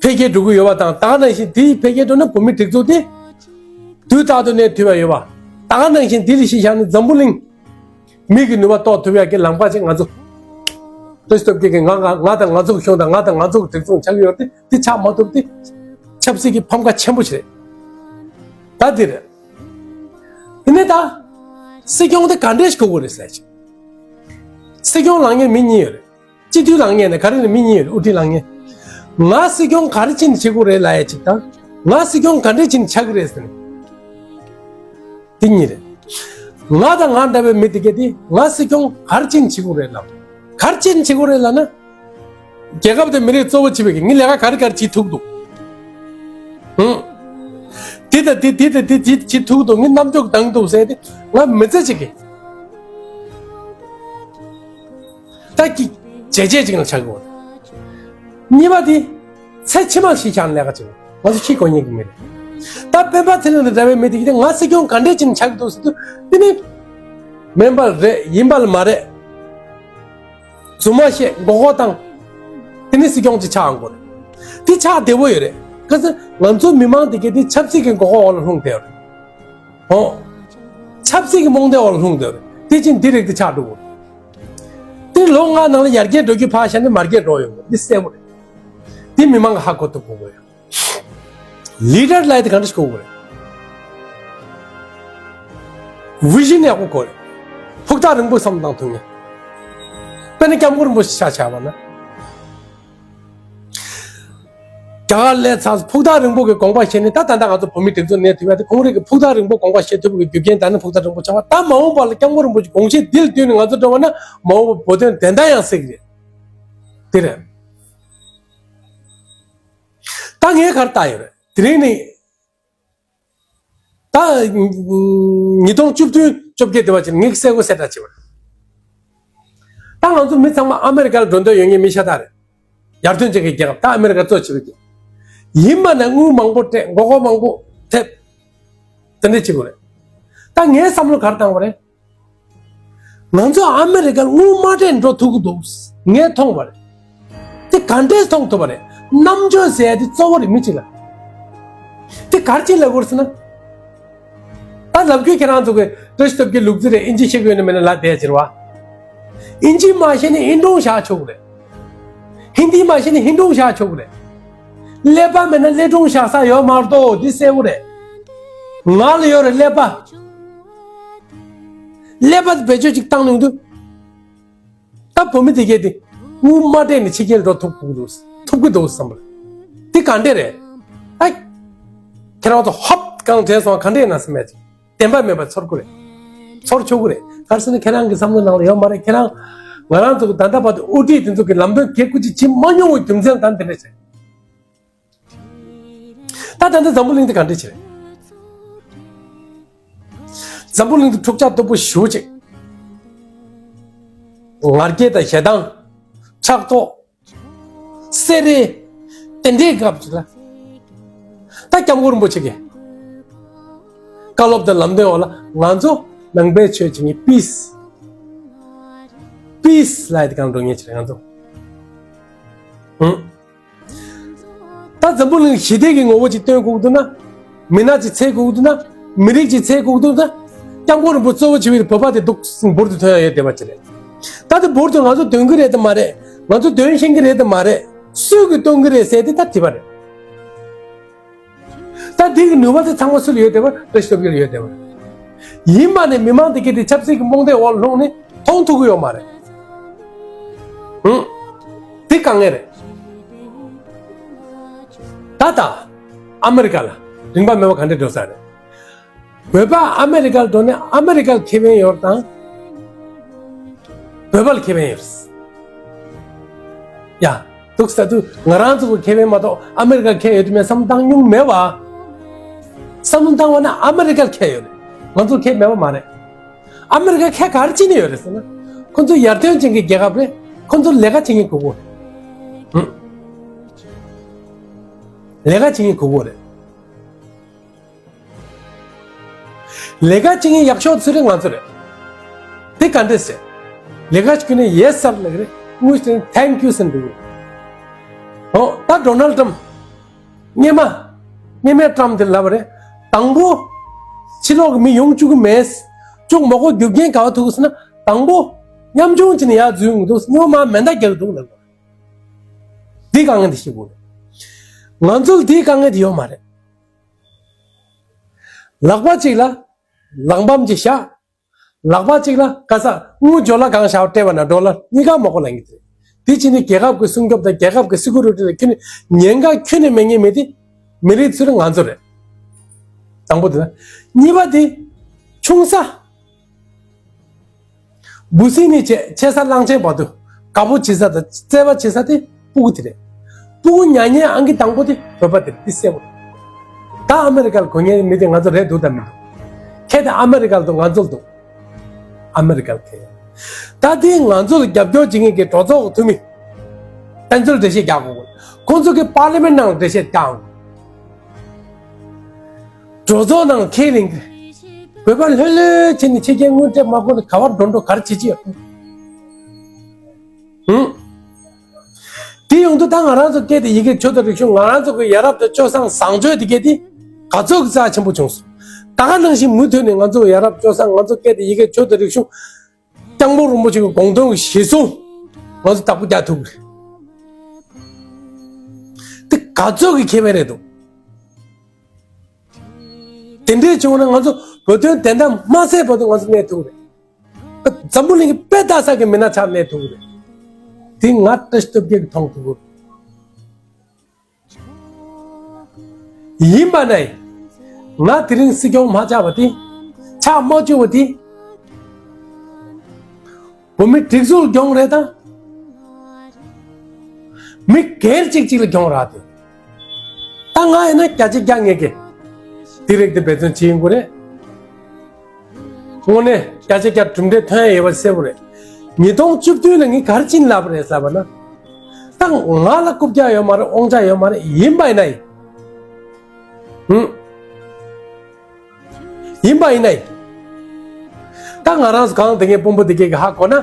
འཕེལ་རྒྱས་འགྲོ་གི་ཡོད་པ་དང་། ད་ག་ནང་བཞིན་དེའི་འཕེལ་རྒྱས་འགྲོ་ན་བོད་མི་སྒྲིག་འཛུགས་དེ་དུས་རྟག་ཏུ་གནས་ཐུབ་པ་ཡོད་པ། ད་ག་ནང་བཞིན་དེ་ལ་གཞི་བཞག་ནས་འཛམ་བུ་གླིང་མི་གི་ནུས་པ་གཏོར་ཐུབ་ཡག་གི་ལམ་ཁ་ཅིག་ང་ཚོ་བཀྲ་ཤིས་སྟོབས་རྒྱལ་གྱིས་ང་ང་ང་དང་ང་ཚོ་གི་གཞུང་དང་། ང་དང་ང་ཚོ་གི་སྒྲིག་འཛུགས་ཆགས་ཀྱི་ཡོད་དེ། འདི་ཆགས་མ་ཐུབ་དེ་ཆབ་སྲིད་ཀྱི་ཕམ་ཁ་ཆེན་པོ་ཞིག་རེད། ད་འདི་རེད། དེ་ནས་ད་སྲིད་སྐྱོང་དེ་ག་འདྲས་ཞིག་དགོས་ཀྱི་རེད་ཟེར་ཅིག། སྲིད་སྐྱོང་ལངས་མཁན་མི་གཉིས་ཡོད་རེད། སྤྱི་འཐུས་ལངས་མཁན་ནི་ག་རེ་རེད། མི་གཉིས་ཡོད་རེད། དབུ་ཁྲིད་ལངས་མཁན། ང་སྲིད་སྐྱོང་ག་རེ་བྱས་ནས་བྱེད་དགོས་རེད་ལབ་ཡ་ཅིག་དང་། ང་སྲིད་སྐྱོང་ག་འདྲས་བྱས་ནས་ཆགས་ཀྱི་རེད་ཟེར་ནས། དེ་གཉིས་རེད། ང་དང་ང་འདྲ་བའི་མི་དེ་གས་དེ་ང་སྲིད་སྐྱོང་ག་རེ་བྱས་ནས་བྱེད་དགོས་རེད་ལབ། ག་རེ་བྱས་ནས་བྱེད་དགོས་རེད་ལབ་ན། རྒྱལ་ཁབ་དང་མི་རིགས་གཙོ་བོ་བྱེད་པའི་གི་ངས་ལས་ཀ་ག་རེ་ག་རེ་བྱེད་ཐུབ་འདུག། ཧུང་། དེ་དང་དེ། དེ་དང་དེ། དེ་བྱེད་ཐུབ་འདུག། ངས་རྣམ་འགྱུར་འདང་འདུག་ཟེར་ཏེ་ང་མི་ཚེ་གཅིག་གི། ད་ཀྱི་བྱས་རྗེས་ཅིག་ལ་ཆགས་དགོས། གཉིས་པ་དེ་ཚེ་ཕྱི་མ་གཞི་བཞག་ནས་ལས་ཀ་བྱེད། ང་ཚོ་ཤི་དགོས་མཁན་གྱི་མི་རེད། ད་སྤེན་པ་ཚེ་རིང་དང་འདྲ་བའི་མི་དེ་གིས་ང་སྲིད་སྐྱོང་ག་འདྲས་བྱས་ནས་ཆགས་འདུག་ཟེར་དུས། དེ་ནི་མིན་པ་རེད། ཡིན་པ་ལ་མ་རེད། རྫུན་མ་བཤད། མགོ་སྐོར་བཏང་། དེ་ནི་སྲིད་སྐྱོང་ཅིག་ཆགས་འོང་གི་རེད། དེ་ཆགས་བདེ་བོ་ཡོད་རེད། ག་ཚོད་ང་ཚོ་མི་མང་དེ་གས་དེ་ཆབ་སྲིད་ཀྱི་མགོ་སྐོར་འོག་ལ་ལྷུང་བསྡད་ཡོད་རེད། ཨོ། ཆབ་སྲིད་ཀྱི་རྨོངས་དད་འོག་ལ་ལྷུང་བསྡད་ཡོད་རེད། དེ་ཕྱིན་འདི་རིགས་དེ་ཆགས་འགྲོ་གི་རེད། དེ་ལོ་ལྔ་ནང་ལ་ཡར་རྒྱས་འགྲོ་རྒྱུ་ཕར་བཞག་ནས་མར་རྒྱས་འགྲོ་ཡོང་གི་རེད། འདི་གསལ་པོ་རེད། འདི་མི་མང་གིས་ཧ་གོ་ཐུབ་དགོས་ཀྱི་ཡོད། ལི་ཌར་ལབ་ཡ་དེ་ག་འདྲ་ཞིག་དགོས་ཀྱི་རེད། བི་ཞན་ཡག་པོ་དགོས་རེད། ཕུགས་ཐག་རིང་པོ་བསམ་བློ་བཏང་ཐུབ་མཁན། དཔེར་ན་སྐྱབས་མགོན་རིན་པོ་ཆེ་ཆ་བཞག་པ་ན། རྒྱ་གར་སླེབས་ཚར། ཕུགས་ཐག་རིང་པོ་གི་དགོངས་པ་བཞེས་ནས། ད་ད་ལྟ་ང་ཚོ་བོད་མི་སྒྲིག་འཛུགས་གནས་ཐུབ་ཡ་དེ་ཁོང་རང་གི་ཕུགས་ཐག་རིང་པོ་དགོངས་པ་བཞེས་ཐུབ་པའི་རྒྱུ་རྐྱེན་དང་ནི་ཕུགས་ཐག་རིང་པོ་ཆགས་པ། ད་མ་འོངས་པ་ལ་སྐྱབས་མགོན་རིན་པོ་ཆེ་དགོངས་བཞེས་འདི་ལ་བསྟུན་ནས་ང་ཚོ་འགྲོ་བ་ན། མ་འོངས་པ་བོད་དོན་བདེན་མཐའ་ཡང་གསལ་གྱི་རེད། དེ་རེད། ད་ངས་ག་རེ་བལྟས་ཡོད་རེད། དེ་རིང་ནི། ད་ཉིས་སྟོང་བཅུ་བདུན་བཅོ་བརྒྱད་དེ་བ་ཅིག་ངས་གསལ་པོ་གསལ་བསྒྲགས་བྱས་པ་རེད། ད་ང་ཚོ་མི་ཚང་མ་ཨ་མེ་རི་ཀ་ལ་འགྲོ་འདོད་ཡོད་མཁན་མི་ཤ་སྟག་རེད། ཡར་ཐོན་ཅན་གྱི་རྒྱལ་ཁབ། ད་ཨ་མེ་རི་ཀ་གཙོ་བྱས་པའི་རྒྱལ་ཁབ། ཡིན་པ་ན་དངུལ་མང་པོ་སྤྲད། མགོ་སྐོར་མང་པོ་ཐེབས། དེ་འདྲ་བྱེད་དགོས་རེད། ད་ངའི་བསམ་བློ་ག་རེ་བཏང་བ་རེད། ང་ཚོ་ཨ་མེ་རི་ཀར་དངུལ་མ་སྤྲད་འགྲོ་ཐུབ་ཀྱི་འདུག། ངས་མཐོང་བ་རེད། དེ་ག་འདྲས་མཐོང་ཐུབ་པ་རེད། རྣམ་དཔྱོད་ཟེར་ཡ་དེ་གཙོ་བོ་རེད། མི་གཅིག་ལ། དེ་ག་རེ་བྱས་ལབ་དགོས་ཟེར་ན། ད་ལབ་རྒྱུ་ཁྱེད་རང་ཚོ་གི་བཀྲ་ཤིས་སྟོབས་རྒྱལ་ལུག་རྫི་རེད། ཨིན་ཇི་ཤེས་ཀྱི་ཡོད་ན་མེད་ན་ལབ་བསྡད་ཟེར་བ། ཨིན་ཇི་མ་ཤེས་ན་ཨིན་སྒྲུང་བཞག་ཆོག་གི་རེད། ཧིན་དི་མ་ཤེས་ན་ཧིན་སྒྲུང་བཞག་ཆོག་གི་རེད། ཀླད་པ་མེད་ན་ཀླད་སྒྲུང་བཞག་ས་ཡོད་མ་གཏོགས། འདི་གསལ་པོ་རེད། ང་ལ་ཡོད་རེད་ཀླད་པ། ཀླད་པ་དེ་བེད་སྤྱོད་ཅིག་བཏང་ནས་འདུག། ད་བོད་མི་དེ་གས་དེ་དངུལ་མ་སྤྲད་ནས་ཕྱི་རྒྱལ་འགྲོ་ཐུབ་ཀྱི་འདུག། ཐུབ་ཀྱི་འདུག་བསམ་པ་རེད། དེ་ག་འདྲས་རེད། ཨ། ཁྱེད་རང་ཚོ་ཧོབ་གང་དྲན་སོང་། ག་འདྲས་ན་སེམས་མེད་ཅིག། བདེན་པ་མེད་པ་ཚོར་གི་རེད། ཚོར་ཆོག་གི་རེད། ག་རེ་ཟེར་ན་ཁྱེད་རང་གི་བསམ་བློ་ནང་ལ་ཡོད་མ་རེད། ཁྱེད་རང་། ང་རང་ཚོ་གི་ད་ལྟ་བར་དུ་དབུ་ཁྲིད་དེ་ཚོ་གི་ལམ་སྟོན་གལ་ཁུ་ཅིག་བྱེད་མ་མྱོང་བའི་རྒྱུ་མཚན་ད་འདི་འདྲས་བྱས། ད་ད་ལྟ་འཛམ་བུ་གླིང་འདི་ག་འདྲས་བྱས་རེད། འཛམ་བུ་གླིང་འདི་འཁྲུག་ཆ་དོད་པོ་ཞེ་པོ་ཅིག། ང་རྒྱལ་དང་ཞེ་སྡང་། ཕྲག་དོག། བསེ་རེས། དེ་འདྲའི་སྐབས་ཅིག་ལ། ད་སྐྱབས་མགོན་རིན་པོ་ཆེ་གིས་བཀའ་སློབ་དང་ལམ་སྟོན་འོག་ལ་ང་ཚོ་ནང་པའི་ཆོས་བྱེད་མཁན། པིས། པིས་ལབ་ཡ་དེ་གང་འགྲོ་མཁན་ཅིག་རེད་ང་ཚོ། ཧུང་། ད་འཛམ་བུ་གླིང་ཞི་བདེ་གི་ངོ་བོ་ཅིག་སྟོན་དགོས་འདུག་ན། མི་སྣ་ཅིག་འཚོལ་དགོས་འདུག་ན། མི་རིགས་ཅིག་འཚོལ་དགོས་འདུག་ན། སྐྱབས་མགོན་རིན་པོ་གཙོ་བོ་བྱས་པའི་བོད་པ་དེ་འདུག། འབུར་དུ་ཐོན་ཡ་ཡོད་བསྡད་པ་ཅིག་རེད། ད་དེ་འབུར་དུ་ང་ཚོ་ཐོན་གྱི་རེད་དམ་མ་རེད། ང་ཚོ་དོན་ཤེས་ཀྱི་རེད་དམ་མ་རེད། སུས་ཀྱིས་སྟོན་གྱི་རེད་ཟེར་དེ་ད་དྲི་བ་རེད། ད་དེ་གི་ནུས་པ་དེ་ཚང་མ་སུ་ལ་ཡོད་བསྡད་པ། བཀྲ་ཤིས་སྟོབས་རྒྱལ་ལ་ཡོད་བསྡད་པ་རེད། ཡིན་པ་ནས་མི་མང་དེ་གས་དེ་ཆབ་སྲིད་ཀྱི་རྨོངས་དད་འོག་ལྷུང་ནས་མཐོང་ཐུབ་ཀྱི་ཡོད་མ་རེད། ཧུམ། དེ་དཀའ་ངལ་རེད། ད་ད་ཨ་མེ་རི་ཀ་ལ་རིན་པ་མེད་པ་ག་འདྲ་འགྲོ་ས་རེད། བོད་པ་ཨ་མེ་རི་ཀར་འགྲོ་ནས་ཨ་མེ་རི་ཀར་ཁེ་ཕན་ཡོད་དང་། བོད་པར་ཁེ་ཕན་ཡོད། ཡ། འདུག་ས་དུ་ང་རང་ཚོ་གི་ཁེ་ཕན་མ་གཏོགས་ཨ་མེ་རི་ཀར་ཁེ་ཡོད་དུ་མེད་བསམ་བློ་བཏང་མྱོང་མེད་བ། བསམ་བློ་བཏང་བ་ན་ཨ་མེ་རི་ཀར་ཁེ་ཡོད་རེད། ང་ཚོར་ཁེ་མེད་པ་མ་རེད། ཨ་མེ་རི་ཀར་ཁེ་ག་རེ་བྱེད་ནི་ཡོད་རེད་ཟེར་ན། ཁོ་ཚོ་ཡར་ཐོན་ཅན་གྱི་རྒྱལ་ཁབ་རེད། ཁོ་ཚོར་ལས་ཀ་བྱེད་མཁན་དགོས་གོ་རེད། ལས་ཀ་བྱེད་མཁན་དགོས་གོ་རེད། ལས་ཀ་བྱེད་མཁན་ཡག་ཤོས་ཚོ་རེད། ང་ཚོ་རེད། དེ་ག་འདྲས་ཟེར། ལས་ཀ་བྱེད་ནས་ཡེ་སར་ལབ་རེད། དངུལ་སྟེར་ནས་ཐེང་ཀིའུ་ཟེར་འདུག་ཨོ་ད་ཌོ་ནལ་ཊམ། སྔོན་མ། སྔོན་མའི་ཊམ་དེ་ལབ་རེད། དང་པོ། ཕྱི་ལོགས་ཀྱི་མི་ཡོང་བཅུག་གི་མེད། བཅུག་མ་དགོས། རྒྱུ་རྐྱེན་ག་བ་ཐུག་ཟེར་ན། དང་པོ། ཉམ་ཆུང་བྱས་ནས་ཡར་འཛུལ་ཡོང་གི་འདུག་སྔོན་མ་མེ་མདའ་རྒྱག་གི་འདུག་ལབ། དེའི་དཀའ་ངལ་དེ་ཤེས་དགོས་རེད། ང་ཚོར་དེའི་དཀའ་ངལ་དེ་ཡོད་མ་རེད། ལག་པ་གཅིག་ལ་ལག་འབམ་གཅིག་བཞག་ལག་པ་གཅིག་ལ་ག་ས་དངུལ་ཇོ་ལ་གང་བཞག་སྤྲད་པ་ན་ཌོ་ལར་གཉིས་ཀ་མ་གོ་ལ་ཡིན་ཏེ། དེ་ཕྱིན་ནས་རྒྱལ་ཁབ་ཀྱི་སྲུང་སྐྱོབ་དང་རྒྱལ་ཁབ་ཀྱི་སི་ཀུ་རི་ཊི་ལ་ཁྱོན་ནས་ཉེན་ཁ་ཁྱོན་ནས་མེད་ངེས་མེད་དེ་མི་རིགས་ཚུར་ང་ཚོ་རེད། དང་པོ་དེ་ན། གཉིས་པ་དེ་ཆུང་ས། འབུ་སྲིན་ནས་བྱས་ཆེ་ས་གླང་ཆེན་བར་དུ་དགའ་པོ་བྱེད་ས་དང་བརྩེ་བ་བྱེད་ས་དེ་སྤུ་གུ་དེ་རེད། སྤུ་གུ་ཉར་ཉན་ཨང་ཀི་དང་པོ་དེ་བོད་པ་དེ་རེད། དེ་གསལ་པོ་རེད། ད་ཨ་མེ་རི་ཀར་གོ་མཁན་མི་དེ་ང་ཚོ་རེད་འདུག་དང་མི་འདུག་ཁེ་དེ་ཨ་མེ་རི་ཀར་འདུག་ང་ཚོར་འདུག་ཨ་མེ་རི་ཀར་ཁེ། ད་དེ་ང་ཚོ་ལ་རྒྱབ་སྐྱོར་བྱེད་མཁན་གྱི་གྲོས་ཚོགས་ཀྱི་འཐུས་མི། དཔལ་འབྱོར་འགྲེལ་བཤད་རྒྱག་དགོས། ཁོང་ཚོ་གི་པར་ལི་མེན་ནང་འགྲེལ་བཤད་རྒྱག་དགོས། གྲོས་ཚོགས་ནང་ཁས་ལེན་གྱི། བོད་པ་ལྷོད་ལྷོད་བྱས་ནས་ཕྱི་རྒྱལ་དངུལ་སྤྲད་མ་དགོས་ནས་ག་བར་འགྲོ་འགྲོ་ག་རེ་བྱེད་ཀྱི་ཡོད། ཧུམ། དེ་ཡོང་དུས་ད་ང་རང་ཚོ་སྐད་དེ་ཡི་གེ་ཆོས་དང་རིག་གཞུང་། ང་རང་ཚོ་གི་ཡ་རབས་དང་སྤྱོད་བཟང་བཟང་སྤྱོད་དེ་གས་དེ་ག་ཚོད་ཀྱི་རྩ་ཆེན་པོ་བྱུང་སོང་། ད་ག་ནང་བཞིན་མུ་མཐུད་ནས་ང་ཚོ་ཡ་རབས་སྤྱོད་བཟང་། ང་ཚོ་སྐད་དེ་ཡི་གེ་ཆོས་དང་རིག་གཞུང་། སྐྱབས་མགོན་རིན་པོ་ཆེ་གི་དགོངས་དོན་གྱི་གཞི་བཟུང་། ང་ཚོ་བདག་པོ་རྒྱག་ཐུབ་ཀྱི་རེད། དེ་ག་ཚོད་ཀྱི་ཁེ་ཕན་རེད་འདུག་དེ་འདྲས་བྱུང་ན་ང་ཚོ་བོད་དོན་བདེན་མཐའ་མ་གསལ་བར་དུ་ང་ཚོ་གནས་ཐུབ་རེད། འཛམ་བུ་གླིང་གི་དཔེ་ལྟ་ས་གི་མི་སྣ་ཆགས་གནས་ཐུབ་རེད། དེ་ང་བཀྲ་ཤིས་སྟོབས་རྒྱལ་གྱིས་མཐོང་ཐུབ་རེད། ཡིན་པ་ནས་ང་དེ་རིང་སྲིད་སྐྱོང་མ་ཆགས་པ་དེ། ཆགས་མ་བཅུག་པ་དེ། བོད་མི་སྒྲིག་འཛུགས་གྱོང་རེད་དང་། མི་སྒེར་གཅིག་གཅིག་ལ་གྱོང་རག་དེ། ད་ང་ཡིན་ན་བརྒྱ་ཆ་བརྒྱ་ངེས་ཀྱི་དེ་རིགས་དེ་འབད་བརྩོན་བྱེད་ཡིན་དགོས་རེད། དངོས་གནས་བརྒྱ་ཆ་བརྒྱ་གྲུབ་འབྲས་ཐོན་ཡ་ཡོད་པ་གསལ་པོ་རེད། ཉིས་སྟོང་བཅུ་བདུན་ལ་ངས་ག་རེ་བྱིན་ལབ་རེད་ཟེར་བ་ན། ད་ང་ལ་རྐུབ་བཀྱག་ཡོད་མ་རེད། དབང་ཆ་ཡོད་མ་རེད། ཡིན་པ་ཡིན་ན་ཡིན། ཧུམ། ཡིན་པ་ཡིན་ན་ཡིན། ད་ང་རང་ཚོ་གང་དེ་ངའི་དཔོན་པོ་དེ་གས་ཀྱི་ཧ་གོ་ན།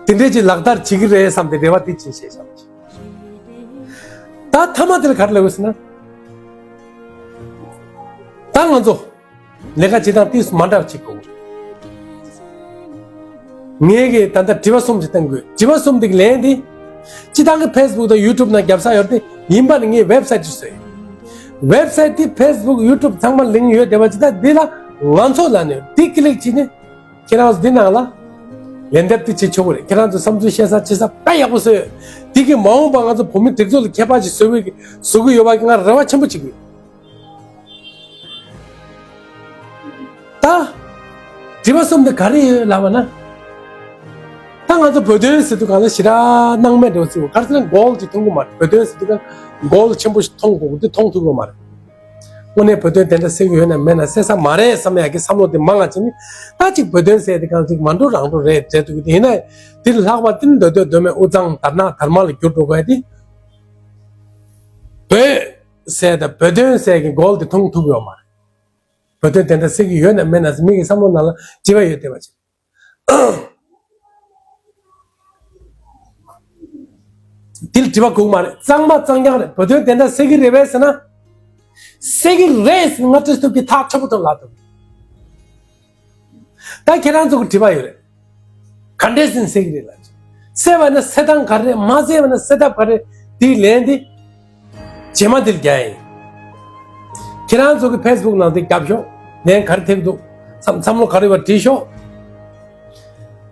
དེ་འདྲས་ཀྱི་ལག་བསྟར་བྱེད་ཀྱི་རེད་བསམ་སྟེ་རེ་བ་དེ་བྱིན་ཤེས་བྱ་བ་བྱེད། ད་མཐའ་མ་དེ་ལ་ག་རེ་ལབ་ཡོད་ཟེར་ན། ད་ང་ཚོ་ལས་ཀ་བྱེད་སྟངས་དེ་མ་འདྲ་བ་བྱེད་དགོས། ངས་ཀྱི་ད་ལྟ་དྲི་བ་གསུམ་ཞིག་བཏང་དགོས། དྲི་བ་གསུམ་དེ་གི་ལན་དེ། སྤྱི་བཏང་གི་ཕེ་སི་བུག་དང་ཡུ་ཊུབ་ནང་རྒྱབ་ས་ཡོད་དེ་ཡིན་པ་ནི་ངས་ཝེབ་སའིཊ་ཅིག་བཟོས་ཡོད། ཝེབ་སའིཊ་དེ་ཕེ་སི་བུག་ཡུ་ཊུབ་ཚང་མ་ལིང་ཡོད་བསྡད་པ་ཅིག་ད་འདི་ལ་ང་ཚོ་ལ་ནི་འདི་ཀི་ལིག་བྱས་ནས་ཁྱེད་རང་ཚོ་འདི་ནང་ལ་ལན་འདེབས་དེ་བྱེད་ཆོག་གི་རེད། ཁྱེད་རང་ཚོ་བསམ་ཚུལ་བཤད་ས་བྱེད་ས་དཔེ་ཡག་པོ་བཟོས་ཡོད། འདི་གི་མ་འོངས་པ་ང་ཚོ་བོད་མི་སྒྲིག་འཛུགས་ལ་ཁྱད་པར་ཅིག་བཟོ་གི་བཟོ་གི་ཡོད་པ་གི་ང་རེ་བ་ཆེན་པོ་བྱེད་ཀྱི་ཡོད། ད། དྲི་བ་གསུམ་དེ་ག་རེ་ཡོད་ལབ་པ་ན། ད་ང་ཚོ་བོད་དོན་ཟེར་དུས་གང་ལ་ཞེ་དྲག་སྣང་མེད་འགྲོ་ཟེར་བ་ག་རེ་ཟེར་ན་གོལ་ཅིག་མཐོང་གི་མ་རེད། བོད་དོན་ཟེར་དུས་གང་གོལ་ཆེན་པོ་ཞིག་མཐོང་དགོས་དེ་མཐོང་ཐུབ་ཀྱི་མ་རེད། དངོས་གནས་བོད་དོན་དེ་འདྲ་ཟེར་གྱི་ཡོད་ན་མེད་ན་ཟེར་ས་མ་རེད་བསམ་ཡག་གི་བསམ་བློ་དེ་མང་ང་བྱས་ནས་ད་ཅིག་བོད་དོན་ཟེར་དེ་གང་ཅིག་མ་འགྲོ་རང་འགྲོ་རེད་འདྲ་འདུག་གི་དེ་ཡིན་ན་དེ་ལྷག་པ་དེ་ནི་འདོད་འདོད་འདོད་མེད་དབུ་གཙང་དར་ནག་དར་དམར་ལ་འགྱུར་འགྲོ་དགོས་ཡ་དེ། བོད་ཟེར་དང་བོད་དོན་ཟེར་གྱི་གོལ་དེ་མཐོང་ཐུབ་ཡོད་མ་རེད། བོད་དོན་དེ་འདྲ་ཟེར་གྱི་ཡོད་ན་མེད་ན་མི་གི་བསམ་བློ་ནང་ལ་དྲི་བ་ཡོད་བསྡད་པ་ཅིག་དེ་ལ་དྲི་བ་དགོས་མ་རེད། གཙང་མ་གཙང་རྐྱང་རེད། བོད་དོན་དེ་འདྲ་ཟེར་གྱི་རེད་པས་ཟེར་ན། ཟེར་གྱི་རེད་ཟེར་ང་བཀྲ་ཤིས་སྟོབས་རྒྱལ་ཐག་ཆོད་པོ་ཐོག་ལ་ཐུབ། ད་ཁྱེད་རང་ཚོ་གི་དྲི་བ་ཡོད་རེད། ག་འདྲས་ཟིན་ཟེར་གི་རེད་ལ། གསལ་བ་ན་གསལ་སྟངས་ག་རེ་རེད། མ་གསལ་བ་ན་གསལ་ཐབས་ག་རེ་རེད། དེའི་ལན་དེ་རྗེས་མ་འདིར་རྒྱག་ཡིན། ཁྱེད་རང་ཚོ་གི་ཕེ་སི་བུག་ནང་དེ་རྒྱབ་ཤོག་ལན་ག་རེ་ཐེབས་འདུག་བསམ་བསམ་བློ་ག་རེ་བ་བྲིས་ཤོག་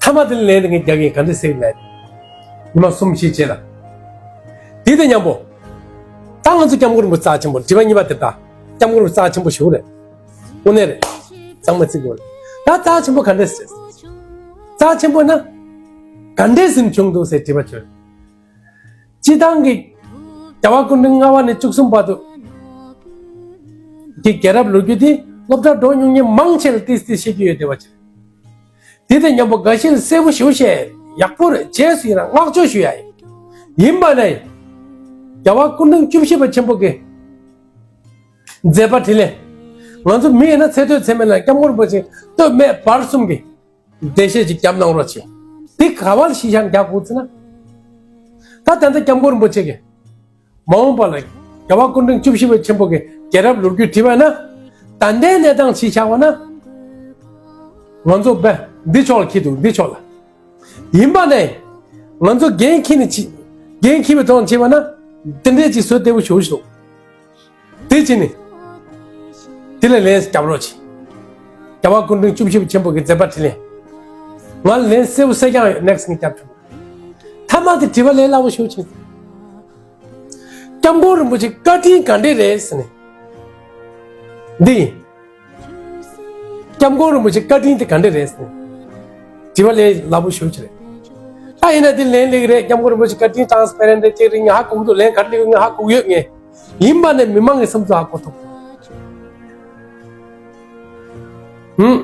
མཐའ་མ་དེ་ལན་དེ་ངས་རྒྱག་གི་ག་འདྲ་ཟེར་ལན། ཉི་མ་གསུམ་བཞི་རྗེས་ལ། དེ་དང་མཉམ་པོ། ད་ང་ཚོ་སྐྱབས་མགོན་རིན་པོ་ཆེ་རྩ་ཆེན་པོ་དྲི་བ་གཉིས་པ་དེ་ད། སྐྱབས་མགོན་རིན་པོ་ཆེ་རྩ་ཆེན་པོ་ཞིག་རེད། དངོས་གནས་རེད། གཙང་མ་བརྩི་དགོས་རེད། ད་རྩ་ཆེན་པོ་ག་འདྲ་ཟེར། རྩ་ཆེན་པོ་ན། ག་འདྲས་ཟིན་བྱུང་འདུག་ཟེར་དྲི་བ་བྱོས། སྤྱི་བཏང་གི་རྒྱལ་བ་སྐུ་ཕྲེང་ལྔ་པ་ནས་བཅུ་གསུམ་བར་དུ་གི་རྒྱལ་རབས་ལོ་རྒྱུས་དེ་སློབ་གྲྭ་འགྲོ་མྱོང་མཁན་མང་ཆེ་ལ་ཏིས་ཏིས་ཤེས་ཀྱི་ཡོད་བསྡད་པ་ཅིག་དེ་དང་མཉམ་པོ་འགའ་ཤས་ལ་གསལ་པོ་ཞེ་པོ་བཤད་ཡག་པོ་རེད། རྗེས་སུ་ཡིན་ན་བསྔགས་བརྗོད་ཞུ་ཡ་ཡིན། ཡིན་པ་ནས་རྒྱལ་བ་སྐུ་ཕྲེང་བཅུ་བཞི་པ་ཆེན་པོ་གི་མཛད་པ་འཕྲིན་ལས། ང་ཚོ་མི་ཡིན་ན་ཚེ་སྟོད་ཚེ་སྨད་ལ་སྐྱབས་མགོན་རིན་པོ་ཆེ་སྟོད་སྨད་བར་གསུམ་གྱི་འགྲེལ་བཤད་ཅིག་བརྒྱབ་གནང་རོགས་བྱེད། འདི་ག་བར་གཞི་བཞག་རྒྱག་དགོས་ཟེར་ན། ད་ད་ལྟ་སྐྱབས་མགོན་རིན་པོ་ཆེ་གིས་མ་འོངས་པ་ལ་རྒྱལ་བ་སྐུ་ཕྲེང་བཅུ་བཞི་པ་ཆེན་པོ་གི་རྒྱལ་རབས་ལོ་རྒྱུས་བྲིས་པ་ན། ད་ལྟའི་གནས་སྟངས་གཞི་བཞག་པ་ན། ང་ཚོ་བས་འདི་ཕྱོགས་ལ་འཁྱེར་འདུག་འདི་ཕྱོགས་ལ། ཡིན་པ་ནས། ང་ཚོ་འགན་འཁྱེར་ནས་ཅི། འགན་འཁྱེར་བའི་ཐོག་ནས་བྱས་པ་ན། དེ་འདྲས་ཅིག་བཟོ་བདེ་པོ་ཞེ་པོ་ཞིག་འདུག་དེ་བྱས་ནས། དེ་ལ་ལན་རྒྱབ་རོགས་བྱེད། རྒྱལ་བ་སྐུ་ཕྲེང་བཅུ་བཞི་པ་ཆེན་པོ་གི་མཛད་པ་འཕྲིན་ལས། ང་ལ་ལན་གསལ་པོ་གསལ་རྐྱང་ཡོད། ནེག་སི་ངས་རྒྱབ་ཆོག་མཐའ་མ་དེ་དྲི་བ་ལས་སླ་པོ་ཞེ་པོ་བྱེད། སྐྱབས་མགོན་རིན་པོ་ཆེ་བཀའ་དྲིན་ག་འདྲས་རེད་ཟེར་ནས། འདི་ཡིན། སྐྱབས་མགོན་རིན་པོ་ཆེ་བཀའ་དྲིན་དེ་ག་འདྲས་རེད་ཟེར། དྲི་བ་ལས་སླ་པོ་ཞེ་པོ་ཅིག་རེད། ད་ཡིན་ན་དེ་ལན་སླེབས་ཀྱི་རེད། སྐྱབས་མགོན་རིན་པོ་ཆེ་བཀའ་དྲིན་ཊ་རན་སི་པེ་རེན་ཊི་རེད་ཅེས་རིང་ཧ་གོ་གི་འདུག་ལན་ག་རེ་སླེབས་ཀྱི་ང་ཧ་གོ་གི་ཡོད། ངས་ཡིན་པ་ནས་མི་མང་གི་བསམ་ཚུལ་ཧ་གོ་ཐུབ། ཧུམ།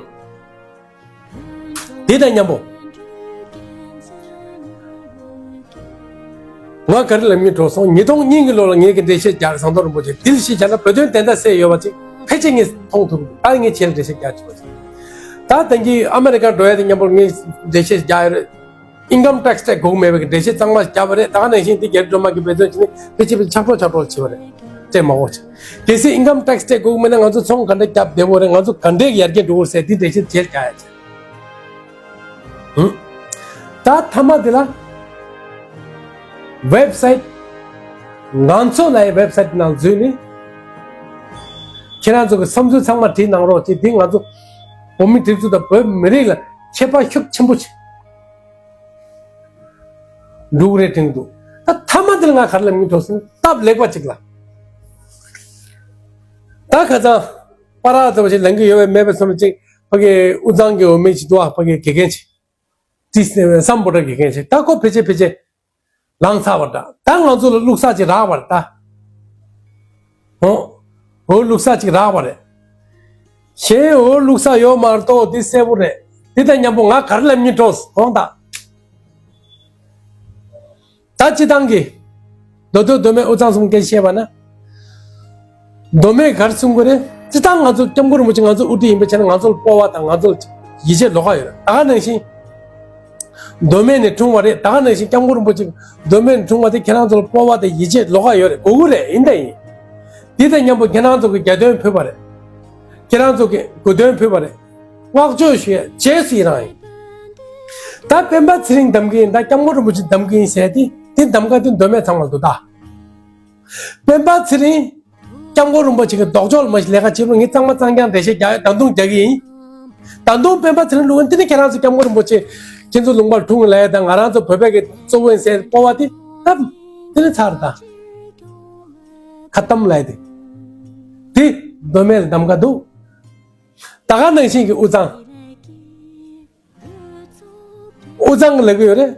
དེ་དང་མཉམ་པོ། ང་ག་རེ་ལབ་སྙིང་འདོད་སོང་། ཉིས་སྟོང་གཉིས་ཀྱི་ལོ་ལ་ངེད་ཀྱི་འགྲེལ་བཤད་རྒྱག་རེད། ཟམ་གདོང་རིན་པོ་ཆེ་དེ་ལ་གཞི་བཞག་ན་བོད་དོན་བདེན་མཐའ་གསལ་ཡོད་པ་ཅིག་ཕལ་ཆེར་ངས་མཐོང་ཐུབ་འདུག་ད་ངས་ཁྱེད་ལ་འགྲེལ་བཤད་རྒྱག་བྱེད་པ་ཅིག་ད་ད་གིན་ཨ་མེ་རི་ཀ་འགྲོ་ཡ་དེ་མཉམ་པོར་ངས་འགྲེལ་བཤད་རྒྱག་ཡོད་རེད། ཨིན་ཀམ་ཊེག་སི་སྤྲད་དགོས་མེད་པའི་འགྲེལ་བཤད་གཙང་མ་བརྒྱབ་པ་རེད། ད་ག་ནང་བཞིན་འདི་རྒྱ་རི་སྒྲོལ་མ་གིས་འབད་བརྩོན་བྱས་ནས་ཕལ་ཆེར་ཕལ་ཆེར་ཆག་གྲོགས་ཆག་གྲོགས་བྱས་པ་རེད། སྤྲད་མ་དགོས་ཆེ། གལ་སྲིད་ཨིན་ཀམ་ཊེག་སི་སྤྲད་དགོས་མེད་ན་ང་ཚོ་ཚོང་ག་འདྲ་བརྒྱབ་བདེ་པོ་རེད། ང་ཚོ་ག་འདྲའི་ཡར་རྒྱས་འགྲོ་གི་རེད་ཟེར་འདི་འགྲེལ་བཤད་བྱེད་རྒྱག་ཡ་ཆེ། ཧུམ། ད་མཐའ་མ་དེ་ལ་ཝེབ་སའིཊ། ང་ཚོ་ལ་ཡི་ཝེབ་སའིཊ་ནང་འཛུལ་ནས་ཁྱེད་རང་ཚོ་གི་བསམ་ཚུལ་ཚང་མ་བྲིས་གནང་རོགས་ཅེས་འདི་ང་ཚོ་བོད་མི་སྒྲིག་འཛུགས་དང་བོད་མི་རིགས་ལ་ཁྱད་པར་ཤུགས་ཆེན་པོ་ཆེ། འབྲུག་རེ་དྲན་འདུག་ད་མཐའ་མ་འདིར་ང་ག་རེ་ལབ་སྙིང་འདོད་སོང་། སྟབས་ལེགས་པ་ཅིག་ལ། ད་ཁ་སང་པ་ར་ཚོ་ཞིག་ལེན་གི་ཡོད་པའི་མེད་པའི་སོང་ཅིག་ཕ་གི་དབུས་གཙང་གི་འོས་མི་ཅིག་འདུག་ཨ་ཕ་གི་དགེ་རྒན་ཅིག་ཏིས་ནེ་བསམ་པོ་འདྲ་དགེ་རྒན་ཅིག་ད་ཁོ་ཕལ་ཆེར་ཕལ་ཆེར་ལངས་ཚར་བ་འདྲ། ད་ང་ཚོ་ལ་བླུགས་ས་ཅིག་རག་པ་རེད་ད། ཧོ། ཧོ་བླུགས་ས་ཅིག་རག་པ་རེད། གཞན་འོ་ལུགས་ས་ཡོད་མ་གཏོགས་འདི་གསལ་པོ་རེད། འདི་དང་མཉམ་པོ་ང་ག་རེ་ལབ་སྙིང་འདོད་སོང་ད། ད་སྤྱི་བཏང་གི་མདོ་སྟོད་མདོ་སྨད་དབུས་གཙང་གསུམ་སྐད་བཤད་པ་ན། མདོ་སྨད་ག་རེ་གསུང་གི་རེད། སྤྱི་བཏང་ང་ཚོ་སྐྱབས་མགོན་རིན་པོ་ཆེ་ང་ཚོ་དབུ་ཁྲིད་ཡིན་པའི་ཆ་ནས་ང་ཚོ་ལ་སྤོབས་པ་དང་ང་ཚོ་ལ་ཡིད་ཆེས་ལོགས་ཀ་ཡོད་རེད། ད་ག་ནང་བཞིན། མདོ་སྨད་ནས་འཁྲུངས་པ་རེད། ད་ག་ནང་བཞིན་སྐྱབས་མགོན་རིན་པོ་ཆེ་མདོ་སྨད་ནས་འཁྲུངས་པ་དེ་ཁྱེད་རང་ཚོ་ལ་སྤོབས་པ་དང་ཡིད་ཆེས་ལོགས་ཀ་ཡོད་རེད། དགོས་ཀྱི་རེད། ཡིན་དང་ཡིན། དེ་དང་མཉམ་པོ་ཁྱེད་རང་ཚོ་གི་རྒྱལ་དོན་ཕུལ་བ་རེད། ཁྱེད་རང་ཚོ་གི་དགོས་དོན་ཕུལ་བ་རེད། བསྔགས་བརྗོད་ཞུ་ཡ་རྗེས་སུ་ཡི་རང་ཡིན། ད་སྤེན་པ་ཚེ་རིང་གདམ་གི་ཡིན། ད་སྐྱབས་མགོན་རིན་པོ་ཆེ་གདམ་གི་ཡིན་ཟེར་ཏེ་དེ་གདམ་ག་དེ་མདོ་སྨད་ཚང་མ་ལ་འདུག་ད་སྤེན་པ་ཚེ་རིང་། སྐྱབས་མགོན་རིན་པོ་ཆེ་གི་ལྡོག་ཕྱོགས་ལ་མ་གཞི་ལས་ཀ་བྱེད་རུང་ངས་གཙང་མ་གཙང་རྐྱང་འགྲེལ་བཤད་རྒྱག་ཡོད། ད་དུང་རྒྱག་གི་ཡིན། ད་དུང་སྤེན་པ་ཚེ་རིང་ལུགས་འདི་ནི་ཁྱེད་རང་ཚོ་སྐྱབས་མགོན་རིན་པོ་ཆེ་ཁྱེད་ཚོ་ལུང་པར་འཁྲུངས་ལ་ཡ་དང་ང་རང་ཚོ་བོད་པའི་གི་གཙོ་བོ་ཡིན་ཟེར་སྤོབས་པ་དེ་ད་འདི་ནི་ཚར་ད་ཁ་གཏམ་ལ་ཡ་དེ་དེ་མདོ་སྨད་ལ་གདམ་ག་འདུག་ད་ག་ནང་བཞིན་གི་དབུས་གཙང་། དབུས་གཙང་གི་ལབ་གི་ཡོད་རེད།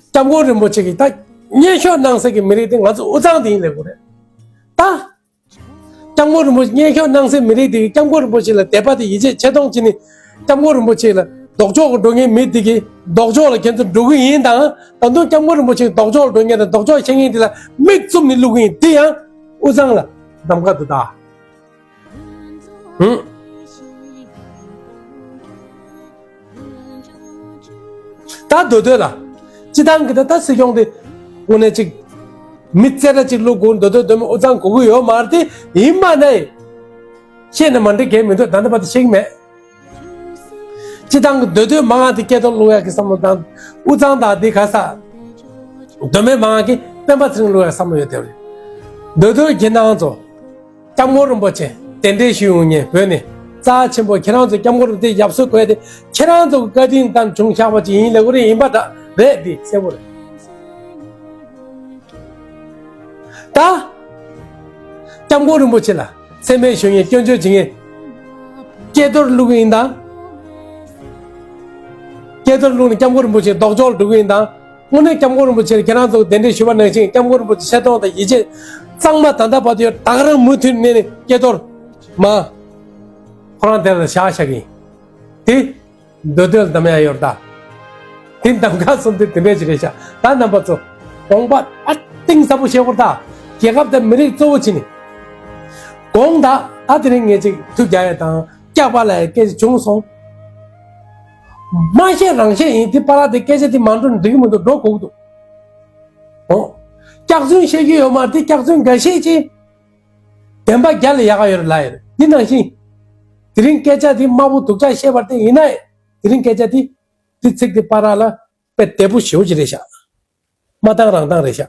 སྐྱབས་མགོན་རིན་པོ་ཆེ་གིས་ད་སྙན་ཞུ་གནང་སའི་གི་མི་རིགས་དེ་ང་ཚོ་དབུས་གཙང་དེ་ཡིན་ལབ་གི་ཡོད་རེད། ད། སྐྱབས་མགོན་རིན་པོ་ཆེ་སྙན་ཞུ་གནང་སའི་མི་རིགས་དེ་གིས་སྐྱབས་མགོན་རིན་པོ་ཆེ་ལ་དད་པ་དང་ཡིད་ཆེས་ཆེ་མཐོང་བྱས་ནས་སྐྱབས་མགོན་རིན་པོ་ཆེ་ལ་ལྡོག་ཕྱོགས་ཀྱི་འགྲོ་མཁན་མི་དེ་གིས་ལྡོག་ཕྱོགས་ལ་ཁྱེད་ཚོ་འགྲོ་གི་ཡིན་དང་། ད་དུང་སྐྱབས་མགོན་རིན་པོ་ཆེ་ལྡོག་ཕྱོགས་ལ་འགྲོ་མཁན་དང་ལྡོག་ཕྱོགས་བཤད་མཁན་དེ་ལ་མིག་བཙུམ་ནས་བླུག་གི་ཡིན། དེ་ཡང་དབུས་གཙང་ལ་གདམ་ག་འདུག་ད། ཧུམ། ད་མདོ་སྟོད་ལ། སྤྱི་བཏང་གི་ད་ད་སྲིད་སྐྱོང་དེ་དངོས་གནས་ཅིག་མི་རྩེ་གྲ་ཅིག་བླུག་དགོས། མདོ་སྟོད་མདོ་སྨད་དབུས་གཙང་དགོས་ཀྱི་ཡོད་མ་རེད་དེ། ཡིན་པ་ནས་བཤད་ནས་མ་འགྲིག་གི་མི་འདུག་ད་ལྟ་བར་དུ་ཤེས་ཀྱི་མེད། སྤྱི་བཏང་གི་མདོ་སྟོད་མང་ང་དེ་སྐལ་རྡོར་བླུག་ཡག་གི་བསམ་བློ་དང་། དབུས་གཙང་དང་དེ་ག་ས། མདོ་སྨད་མང་ང་གི་སྤེན་པ་ཚེ་རིང་བླུག་ཡག་བསམ་བློ་ཡོད་དེ་རེད། མདོ་སྟོད་ཁྱེད་རང་ཚོ། སྐྱབས་མགོན་རིན་པོ་ཆེ་གདན་འདྲེན་ཞུ་ཡོང་མཁན་བོད་ནས་རྩ་ཆེན་པོ། ཁྱེད་རང་ཚོ་སྐྱབས་མགོན་རིན་པོ་ཆེ་ཡབ་སྲས་དགོས་དེ་ཁྱེད་རང་ཚོ་གི་བཀའ་དྲིན་དང་བྱུང་བཞག་པ་ཅིག་ཡིན་ལབ་དགོས་རེད། ཡིན་པ་འདྲ་རེད། འདི་གསལ་པོ་རེད། ད་སྐྱབས་མགོན་རིན་པོ་ཆེ་ལ་མཚན་སྨད་ཞུ་མཁན་སྐྱོན་བརྗོད་བྱེད་མཁན་སྐལ་རྡོར་བླུག་གི་ཡིན་དང་། སྐལ་རྡོར་བླུག་ནས་སྐྱབས་མགོན་རིན་པོ་ཆེ་ལྡོག་ཕྱོགས་འགྲོ་གི་ཡིན་དང་། དངོས་གནས་སྐྱབས་མགོན་རིན་པོ་ཆེར་ཁྱེད་རང་ཚོ་གདན་འདྲེན་ཞུས་པ་ནང་བཞིན་སྐྱབས་མགོན་རིན་པོ་ཆེ་ཆེ་མཐོང་དང་ཡིད་ཆེས་གཙང་མ་ད་ལྟ་བར་དུ་ཡོད། ད་ག་རང་མུ་མཐུད་གནས་ནས་སྐལ་རྡོར་མ་ཁོ་རང་དེ་ལ་བཞག་བཞག་གི་ཡིན། དེ་མདོ་སྟོད་ལ་འདམ་ཡག་ཡོད་རེད་ད། དེ་འདམ་ག་སོང་དུས་དེ་འདྲས་ཅིག་རེད་ཤག་ད་རྣམ་པ་ཚོ་དགོངས་པ་ཨ་གཏིང་ཟབ་པོ་བཞེས་དགོས་རེད་ད། རྒྱལ་ཁབ་དང་མི་རིགས་གཙོ་བོ་བྱས་ནས། དགོངས་དག་ད་དེ་རིང་ངས་ཅིག་ཐུགས་རྒྱག་ཡག་དང་སྐྱག་པ་ལ་ཡག་སྐད་ཆ་བྱུང་སོང་། མ་བཤད་རང་བཤད་ཡིན། དེ་པ་ར་དེ་སྐད་ཆ་དེ་མ་འགྲོ་ན་འགྲིག་གི་མི་འདུག་འགྲོ་དགོས་ཀྱི་འདུག་ཨོ། སྐྱག་རྫུན་བཤད་རྒྱུ་ཡོད་མ་རེད། དེ་སྐྱག་རྫུན་འགའ་ཤས་ཅིག་བདེན་པ་རྒྱ་ལ་ཡག་ག་ཡོད་རེད་ལབ་ཡོད་རེད། འདི་ནང་བཞིན་དེ་རིང་སྐད་ཆ་དེ་དམའ་པོ་སྡུག་ཅག་བཤད་པ་དེ་ཡིན་ན་ཡང་། དེ་རིང་སྐད་ཆ་དེ་དེ་ཚིག་དེ་པ་ར་ལ་དཔེ་བདེ་པོ་ཞེ་པོ་ཅིག་རེད་ཤག་མ་བཏང་རང་བཏང་རེད་ཤག་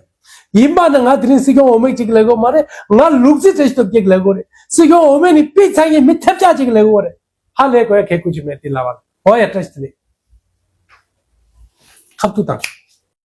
ཡིན་པ་ན་ང་དེ་རིང་སྲིད་སྐྱོང་འོས་མི་གཅིག་ལབ་དགོས་མ་རེད། ང་ལུག་རྫི་བཀྲ་ཤིས་སྟོབས་རྒྱལ་ལབ་དགོས་རེད། སྲིད་སྐྱོང་འོས་མི་ནི་པི་ཚ་ཡི་མི་ཐབས་ཆག་ཅིག་ལབ་དགོས་རེད། ཧ་ལས་དགོས་ཡ་གལ་ཁུ་ཅིག་མེད་དེ་ལབ་པ་ལ། འོ་ཡ་བཀྲ་ཤིས་བདེ་ལེགས། ཁ་ཐུག་དང་།